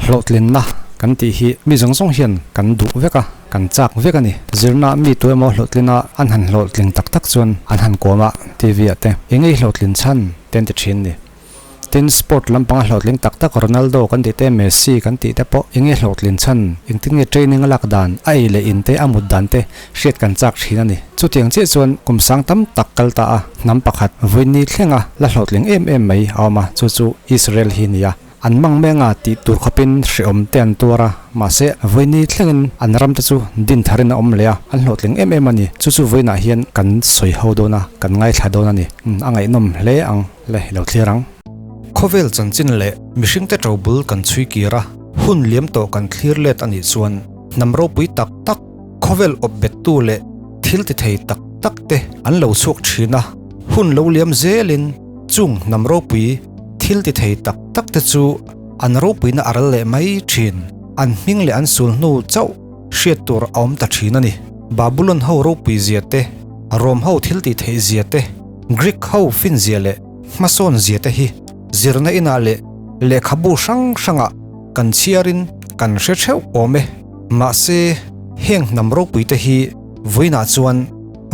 Hlawhtlinna kan tih hi mi zawng zawng hian kan duh vek a, kan chak vek a ni. Zirna mi tu emaw hlawhtlina an han hlawhtling tak tak chuan an han kawm a, TV ah te eng ei hlawhtlin chhan te an ti thin ni. Tin, sport lampanga hlawhtling tak tak Ronaldo kan tih te, Messi kan tih te pawh eng nge hlawhtlin chhan, engtin nge training a lak dan, a ei leh in te, a mut dan te hriat kan chak thin a ni. Chutiang chiah chuan kum sang tam tak kal ta a, hnam pakhat vawiin thlenga la hlawhtling em em mai a awm a, chu chu Israel hi ni a. An mang menga tih tur khawpin hrehawm te an tuar a, mahse vawiin thlengin an ram te chu din tharin a awm leh a, an hlawhtling em em a ni. Chu chu vawiinah hian kan sawi ho dawn a, kan ngaithla dawn a ni. A ngaihnawm hle ang. Le lo thlir ang. Khawvel chanchin leh mihringte to bul kan chhui kir a, hun liam tawh kan thlir let a nih chuan hnam ropui tak tak, khawvel awp bettu leh thil ti thei tak tak te an lo chhuak thin a, hun lo liam zelin chung hnam ropui thil ti thei tak tak te chu an ropuina a ral leh mai thin, an hming leh an sul hnu chauh hriat tur a awm ta thin a ni. Babulon ho ropui zia te, Rom ho thil tih theih zia te, Greek ho fin zia leh hmasawn zia te hi zirna inah leh lehkhabu hrang hrangah kan chhiarin kan hre theuh awm e. Mahse, heng hnam ropui te hi vawiinah chuan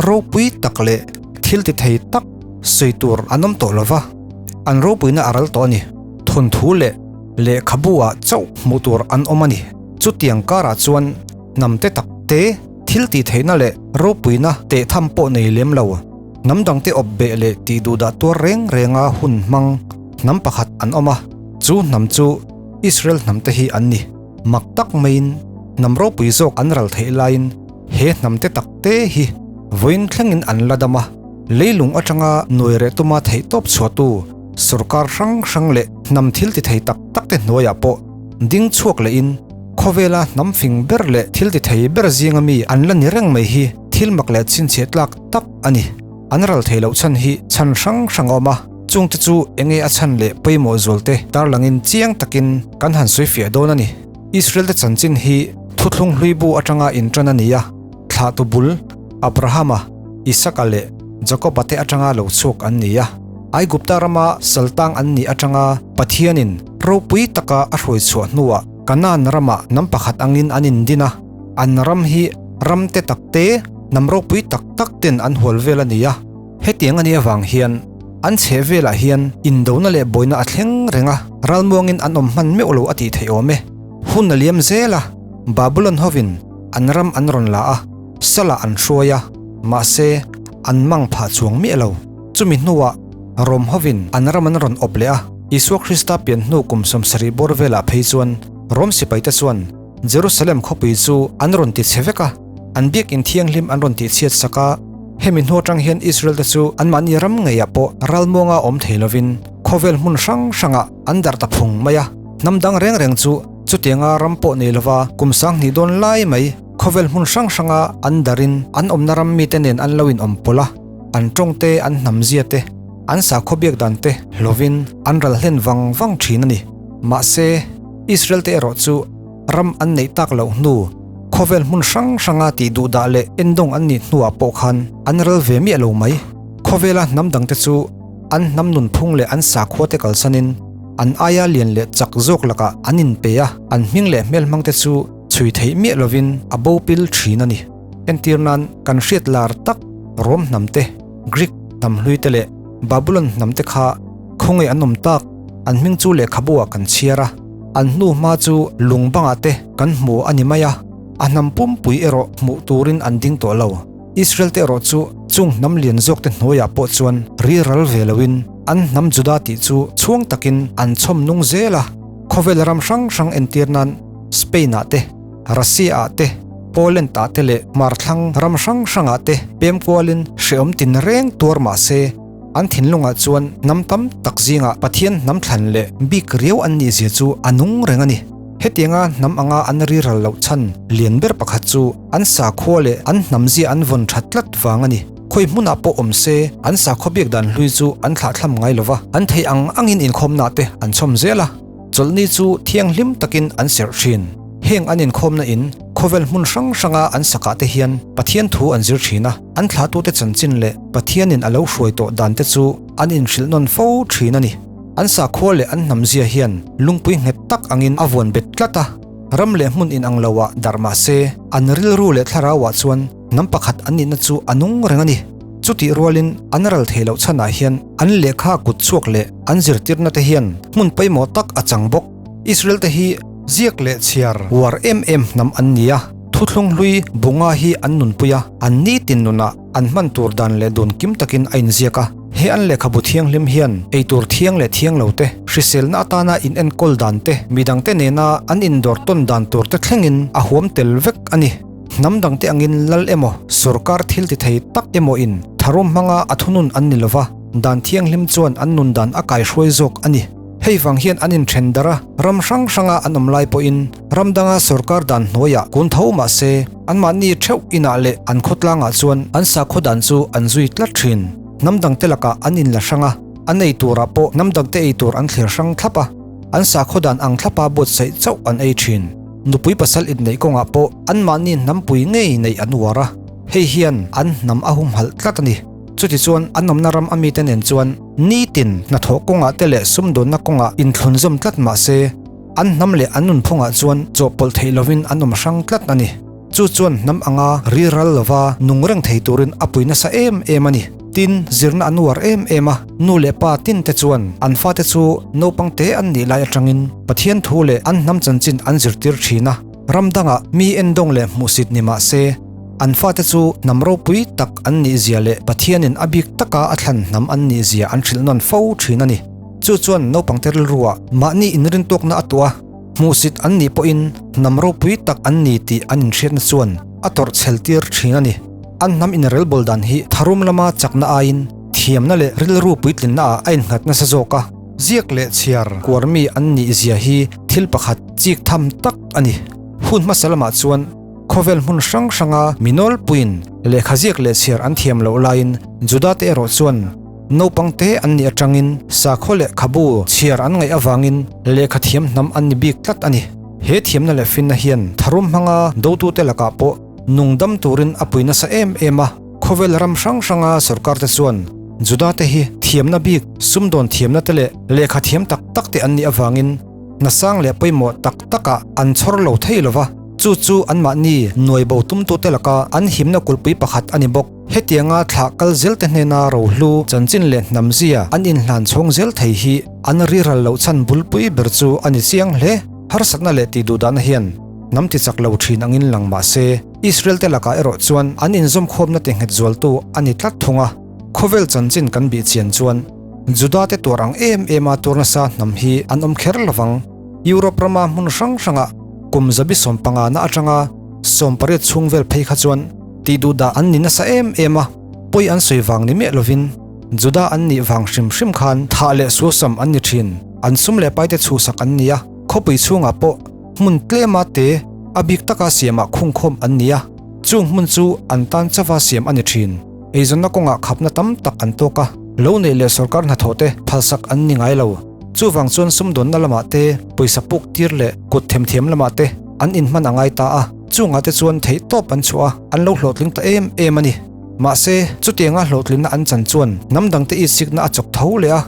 ropui tak leh thil ti thei tak sawi tur an awm tawh lo va, an ropuina a ral tawh a ni. Thawnthu leh lehkhabu ah chauh hmuh tur an awm a ni. Chutiang karah chuan hnam te tak te thil tih theihna leh ropuina teh tham pawh nei lem lo. Hnam dangte awp beh leh tih duhdah tuar reng renga hun hmang hnam pakhat an awm a, chu hnam chu Israel hnamte hi an ni. Mak tak maiin hnam ropui zawk an ral theih laiin he hnamte takte hi vawiin thlengin an la dam a, leilung atanga nuai reh tuma theihtawp chhuahtu sorkar hrang hrang leh hnam thil ti thei tak takte hnuaiah pawh ding chhuak lehin khawvela hnam fing ber leh thil ti thei ber zinga mi an la ni reng mai hi thil mak leh chhinchhiah tlak tak a ni. An ral thei loh chhan hi chhan hrang hrang a awm a, chungte chu enge a chhan leh pawimawh zualte tarlangin chiang takin kan han sawi fiah dawn a ni. Israel te chanchin hi thuthlung hlui bu atanga intan a ni a, thlahtu bul Abrahama, Isaka leh Jakoba te atanga lo chhuak an ni a. Aigupta rama saltang an nih atanga Pathianin ropui taka a hruai chhuah hnuah Kanaan ramah hnam pakhat angin an indin a, an ram hi ram te tak te, hnam ropui tak tak ten an hual vel a ni a. Hetiang a nih avang hian an chheh velah hian indona leh buaina a thleng reng a, ralmuangin an awm hman meuh lo a tih theih awm e. Hun a liam zel a, Babulon hovin an ram an rawn la a, salah an hruai a, mahse an mang phah chuang miah lo. Chumi hnuah Rom hovin an ram an rawn awp leh a, Isua Krista pian hnu kum 70 bawr velah phei chuan Rom sipaite chuan Jerusalem khawpui chu an rawn ti chhe vek a, an biakinn thianghlim an rawn tihchhiat sak a. Hemi hnu atang hian Israel te chu anmahni ram ngeiah pawh ralmuanga awm thei lovin khawvel hmun hrang hrangah an darh ta phung mai a. Hnam dang reng reng chu chutianga ram pawh nei lova kum 2000 dawn lai mai khawvel hmun hrang hranga an darhin an awmna ram mite nen an lo inawm pawlh a, an tawng te, an hnamzia te, an sakhaw biak dan te hlovin an ral hlen vang vang thin a ni. Mahse, Israel te erawh chu ram an neih tak loh hnu, khawvel hmun hrang hranga tih duhdah leh endawng an nih hnuah pawh khan an ral ve miah lo mai. Khawvela hnam dangte chu an hnam nunphung leh an sakhua te kalsanin an aia lian leh chak zawk lakah an inpe a, an hming leh hmelhmangte chu chhui theih miah lovin a bo pil thin a ni. Entir nan kan hriat lar tak Rom hnam te, Greek hnam hlui te leh Babulon hnam te kha khawngaih an awm tak, an hming chu lehkhabu ah kan chhiar a, an hnu hma chu lung bangah te kan hmu a ni mai a, a hnam pumpui erawh hmuh turin an ding tawh lo. Israel te erawh chu chung hnam lian zawk te hnuaiah pawh chuan ri ral ve loin an hnam Juda tih chu chhuang takin an chhawm nung zel a, khawvel ram hrang hrang entir nan Spain ah te, Russia ah te, Poland ah te leh hmarthlang ram hrang hrangah te pem kualin hreawm tinreng tuar mah se, An thinlungah chuan hnam tam tak zingah Pathian hnam thlan leh bik riau an nih zia chu a nung reng a ni. Hetianga hnam anga an riral loh chhan lian ber pakhat chu an sakhua leh an hnamzia an vawn that tlat vang a ni. Khawi hmunah pawh awm se an sakhaw biak dan hlui chu an thlahthlam ngai lo va, an theih ang angin inkhawmna te an chhawm zel a. Chawlhni chu thianghlim takin an serh thin. Heng an inkhawmna in khawvel hmun hrang hranga an sakah te hian Pathian thu an zir thin a, an thlahtute chanchin leh Pathianin a lo hruai tawh dan te chu an inhrilh nawn fo thin a ni. An sakhua leh an hnamzia hian lungpui nghet tak angin a vuan bet tlat a, ram leh hmun inang loah darh mah se, an rilru leh thlarauah chuan hnam pakhat an nihna chu a nung reng a ni. Chutih rualin an ral thei loh chhanah hian an lehkha kut chhuak leh an zirtirna te hian hmun pawimawh tak a chang bawk. Israel te hi ziak leh chhiar uar em em hnam an ni a, thuthlung hlui bunga hi an nunpui a, an nitin nunah an hman tur dan leh dun kim takin a inziak a. He an lehkhabu thianghlim hian eitur thiang leh thiang lo te, hriselna atana inenkawl dan te, midangte nena an indawr tawn dan tur te thlengin a huam tel vek a ni. Hnam dangte angin lal emaw, sorkar thil ti thei tak emaw in tharum hmanga a thunun an ni lova, dan thianghlim chuan an nun dan a kaihruai zawk a ni. Hei vang hian an inthen darh a, ram hrang hranga an awm lai pawhin ram danga sorkar dan hnuaiah kun tho mah se, anmahni theuh inah leh an khawtlangah chuan an sakhaw dan chu an zui tlat thin. Hnam dangte lakah an inla hrang a, an ei turah pawh hnam dangte ei tur an thlir hrang thlap a, an sakhaw dan ang thlapa buatsaih chauh an ei thin. Nupui pasal inneih kawngah pawh anmahni hnampui ngei neih an uar a, hei hian an hnam a humhalh tlat a ni. Chutichuan an awmna ram a mite nen chuan nitin hnathawh kawngah te leh sumdawnna kawngah inthlunzawm tlat mah se, an hnam leh an nunphungah chuan chawhpawlh theih lovin an awm hrang tlat a ni. Chu chuan hnam anga riral lova nung reng thei turin a pui nasa em em a ni. Tin, zirna an uar em em a, nu leh pa tin te chuan an fate chu naupang te an nih lai atangin Pathian thu leh an hnam chanchin an zirtir thin a, ram dangah mi endawng leh hmuhsit ni mah se, an fate chu hnam ropui tak an nih zia leh Pathianin a bik taka a thlan hnam an nih zia an hrilh nawn fo thin a ni. Chu chuan naupangte rilruah mahni inrintawkna a tuah a, hmuhsit an nih pawhin hnam ropui tak an ni tih an inhriatna chuan a tawrh chhel tir thin a ni. An hnam inrelbawl dan hi tharum lama chakna aiin thiamna leh rilru puitlinna ah a innghat nasa zawk a. Ziak leh chhiar kuar mi an nih zia hi thil pakhat chik tham tak a ni. Hun hmasa lamah chuan khawvel hmun hrang hranga mi nawlpuiin lehkha ziak leh chhiar an thiam loh laiin Juda te erawh chuan naupang te an nih atangin sakhaw lehkhabu chhiar an ngaih avangin lehkha thiam hnam an ni bik tlat a ni. He thiamna leh finna hian tharum hmanga dotute lakah pawh Nung dam turin a pui nasa em em a, khawvel ram hrang hranga sorkar te chuan Juda te hi thiamna bik, sumdawn thiamna te leh lehkha thiam tak tak te an nih avangin hna sang leh pawimawh tak takah an chhawr lo thei lo va, chu chu anmahni nuai bo tumtute laka an himna kulhpui pakhat a ni bawk. Hetianga thlah kal zel te hnena rohlu, chanchin leh hnamzia an inhlan chhawng zel thei hi an riral loh chhan bulpui ber chu a ni chiang hle. Harsatna leh tihduhdahna hian Hnam ti chak lo thin angin lang mah se, Israel te lakah erawh chuan an inzawmkhawmna ti nghet zualtu a ni tlat thung a. Khawvel chanchin kan bih chian chuan Juda te tuar ang em em a tuar nasa hnam hi an awm kher lovang. Europe rama hmun hrang hrangah kum zabi sawmpangana atanga 18 chhung vel phei kha chuan tih duhdah an ni nasa em em a, pawi an sawi vang ni miah lovin Juda an nih vang hrim hrim khan thah leh suasam an ni thin, an sum leh paite chhuhsak an ni a, khawpui chhungah pawh Hmun tlema te a bik taka siamah khungkhawm an ni a, chung hmun chu an tan chauva siam a ni thin. Eizawnna kawngah khapna tam tak an tawk a, lo neih leh sorkar hnathawh te phalsak an ni ngai lo. Chuvang chuan sumdawnna lamah te, pawisa puk tir leh kut themthiam lamah te an inhman a ngai ta a, chungah te chuan theihtawp an chhuah a, an lo hlawhtling ta em em a ni. Mahse, chutianga hlawhtlinna an chan chuan hnam dangte itsikna a chawk tho leh a,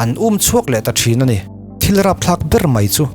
an um chhuak leh ta thin a ni. Thil rapthlak ber mai chu.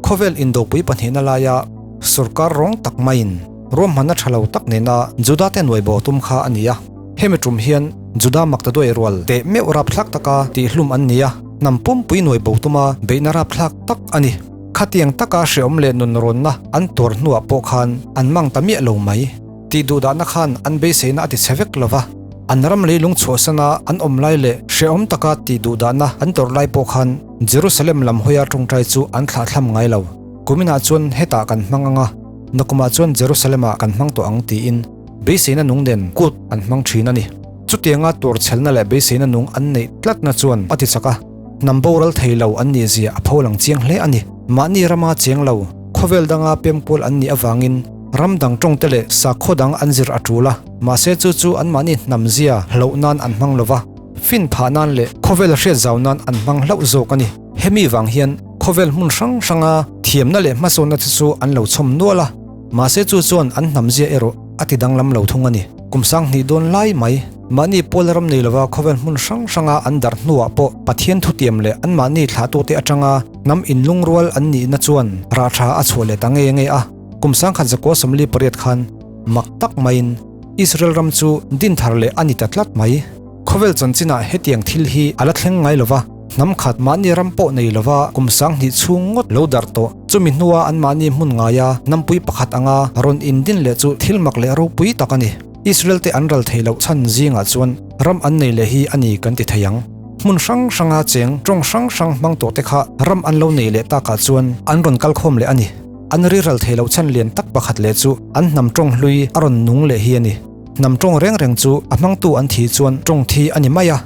Khawvel indopui pahnihna laia sorkar rawng tak maiin ruahmanna tha lo tak nena Juda te nuai bo tum kha a ni a. Hemi tum hian Juda maktaduai rual teh meuh rapthlak taka tihhlum an ni a, hnam pumpui nuai bo tuma beihna rapthlak tak a ni. Khatiang taka hrehawm leh nunrawnna an tuar hnuah pawh khan an mang ta miah lo mai. Tih duhdahna khan an beiseina a ti chhe vek lo va, an ram leilung chhuahsana an awm lai leh hrehawm taka tih duhdahna an tawrh lai pawh khan Jerusalem lam hawia tawngtai chu an thlahthlam ngai lo. Kuminah chuan hetah kan hmang ang a, nakumah chuan Jerusalem-ah kan hmang tawh ang tiin beiseina nung nen kut an hmang thin a ni. Chutianga tuarchhelna leh beiseina nung an neih tlatna chuan a tichak a, hnam boral thei lo an nih zia a pholang chiang hle a ni. Mahni rama cheng lo, khawvel danga pemkual an nih avangin ram dang tawngte leh sakhaw dang an zir a tul a, mahse chu chu anmahni hnam zia hloh nan an hmang lo va. Fin phah nan leh khawvel hriat zau nan an hmang hlauh zawk a ni. Hemi vang hian khawvel hmun hrang hranga thiamna leh hmasawnna te chu an lo chhawm nual a, mahse chu chuan an hnamzia erawh a ti danglam lo thung a ni. Kum sang hnih dawn lai mai. Mahni pawl ram nei lova khawvel hmun hrang hranga an darh hnuah pawh Pathian thutiam leh anmahni thlahtute atanga hnam inlungrual an nihna chuan rah tha a chhuah leh ta ngei ngei a. Kum 1948 khan mak tak maiin Israel ram chu din thar leh a ni ta tlat mai. Khawvel chanchinah hetiang thil hi a la thleng ngai lova, hnam khat mahni ram pawh nei lova kum 2000 chhung ngawt lo darh tawh. Chumi hnua anmahni hmun ngaia hnampui pakhat anga rawn indin leh chu thil mak leh ropui tak a ni. Israel te an ral thei loh chhan zingah chuan ram an nei leh hi a ni kan ti thei ang. Hmun hrang hranga cheng tawng hrang hrang hmang tawh te kha ram an lo nei leh takah chuan an rawn kal khawm leh a ni. An riral thei loh chhan lian tak pakhat leh chu an hnam tawng hlui a rawn nung leh hi a ni. Hnam tawng reng reng chu a hmangtu an thih chuan tawng thi a ni mai a.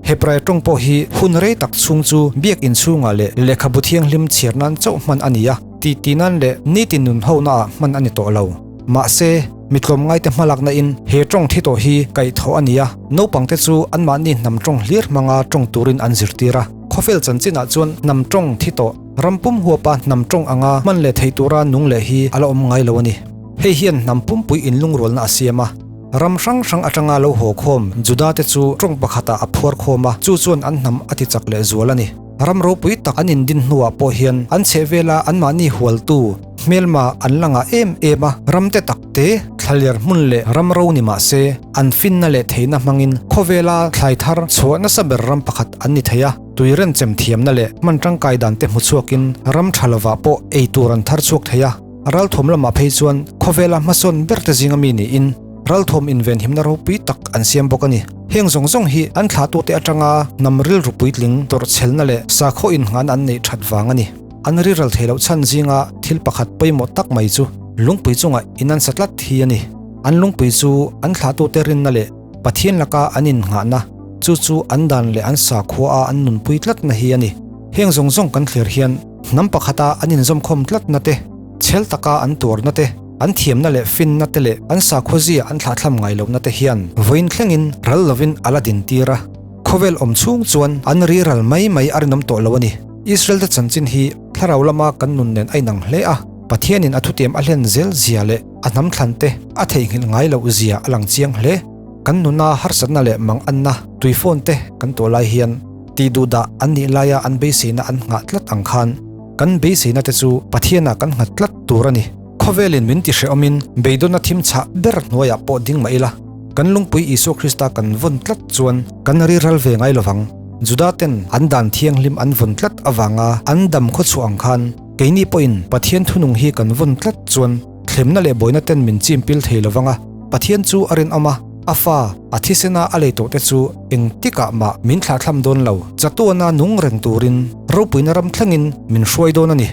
Hebrai tawng pawh hi hun rei tak chhung chu biakinn chhungah leh lehkhabu thianghlim chhiar nan chauh hman a ni a, titi nan leh nitin nun honaah hman a ni tawh lo. Mahse, mi tlawmngaite hmalakna in he tawng thi tawh hi kaihthawh a ni a, naupangte chu anmahni hnam tawng hlir hmanga tawng turin an zirtir a. Khawvel chanchinah chuan hnam tawng thi tawh, ram pum huapa hnam tawng anga hman leh theih tura nung leh hi a la awm ngai lo a ni. Hei hian hnam pumpui inlungrualna a siam a, ram hrang hrang atanga lo haw khawm Juda te chu tawng pakhatah a phuar khawm a, chu chuan an hnam a tichak leh zual a ni. Ram ropui tak an indin hnuah pawh hian an chhehvela anmahni hualtu hmelma an la ngah em em a, ram te tak te, thlaler hmun leh ram ro ni mah se, an finna leh theihna hmangin khawvela thlai thar chhuah nasa ber ram pakhat an ni thei a, tui renchem thiamna leh hman tangkai dan te hmu chhuakin ram tha lovah pawh ei tur an thar chhuak thei a. Ralthawm lamah phei chuan khawvela hmasawn ber te zinga mi niin ralthawm invenhimna ropui tak an siam bawk a ni. Heng zawng zawng hi an thlahtute atanga hnam rilru puitling tawrhchhelna leh sakhaw innghan an neih that vang a ni. An riral thei loh chhan zinga thil pakhat pawimawh tak mai chu lungpui chungah in an sa tlat hi a ni. An lungpui chu an thlahtute rinna leh Pathian laka an innghahna, chu chu an dan leh an sakhua a an nunpui tlatna hi a ni. Heng zawng zawng kan thlir hian hnam pakhata an inzawmkhawm tlatna te, chhel taka an tuarna te, an thiamna leh finna te leh an sakhua an thlahthlam ngai lohna te hian vawiin thlengin ral lovin a la dintir a. Khawvel awm chhung chuan an riral mai mai a rinawm tawh lo a ni. Israel te chanchin hi thlarau lama kan nun nen a inang hle a, Pathianin a thutiam a hlen zel zia leh a hnam thlan te a theihnghilh ngai loh zia a lang chiang hle. Kan nuna harsatna leh manganna tuifawn te kan tuah lai hian tih duh dah an nih laia an beiseina an nghah tlat ang khan kan beiseina te chu Pathianah kan nghat tlat tur a ni. Khawvelin min ti hrehawmin beidawn a thim chhah ber hnuaiah pawh ding mah ila, kan lungpui Isua Krista kan vawn tlat chuan kan riral ve ngai lovang. Juda ten an dan thianghlim an vawn tlat avanga an dam khawchhuah ang khan keini pawhin Pathian thunung hi kan vawn tlat chuan thlemna leh buaina ten min chim pil thei lovang a, Pathian chu a rinawm a, a fa, a thisena a lei tawh te chu engtikah mah min thlahthlam dawn lo, chatuana nung reng turin ropuina ram thlengin min hruai dawn a ni.